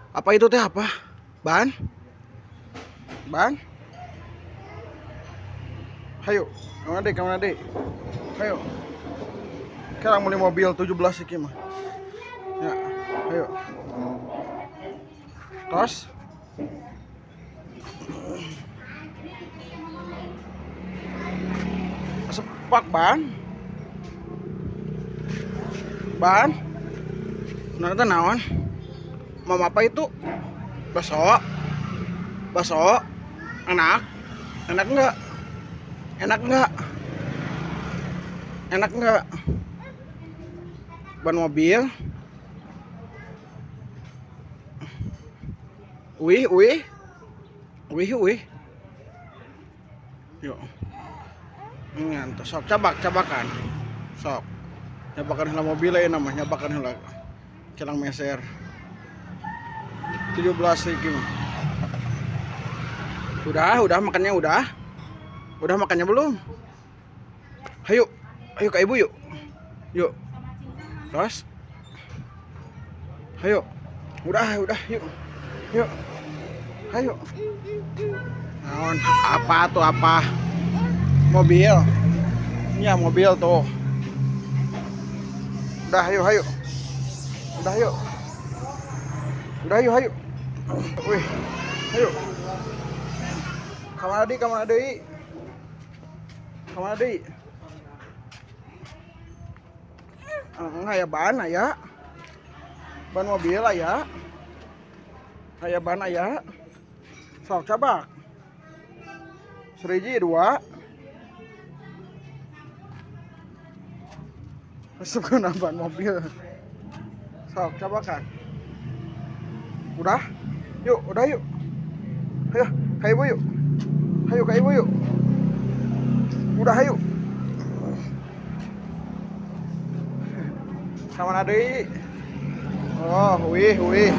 Apa itu teh apa? Ban? Ban? Hayu, kamana deui, kamana deui? Hayu. Sekarang beli mobil 17 iki mah. Ya, ayo. Tos. Sepak ban. Ban. Nah, itu naon? Mama apa itu? Bakso. Bakso. Enak. Enak enggak? Enak enggak? Enak enggak? Ban mobil. Wih, wih. Wih, wih. Yuk. Ngantos. Sok cabak, cabakan. Sok. Nyabakan heula mobil ya namanya, nyabakan heula. Celang meser. 17 iki mah. Udah makannya udah. Udah makannya belum? Ayo, ayo ke ibu yuk. Yuk. Terus. Ayo. Udah, yuk. Yuk. Ayo. Naon? Apa tuh apa? Mobil. Ya, mobil tuh. Udah, ayo, ayo. Udah, yuk. Udah, ayo, ayo. Wih. Ayo. Kamana deui, kamana deui? Kamana deui? Enggak ya ban aya. Ban mobil aya. Aya ban aya. Sok cabak. Seriji dua. Masuk ke ban mobil. Sok cabakan. Udah? Yuk, udah yuk. Ayo, ke ibu yuk. Ayo ke ibu yuk. Udah ayo. Sama deui. Oh, wih, wih.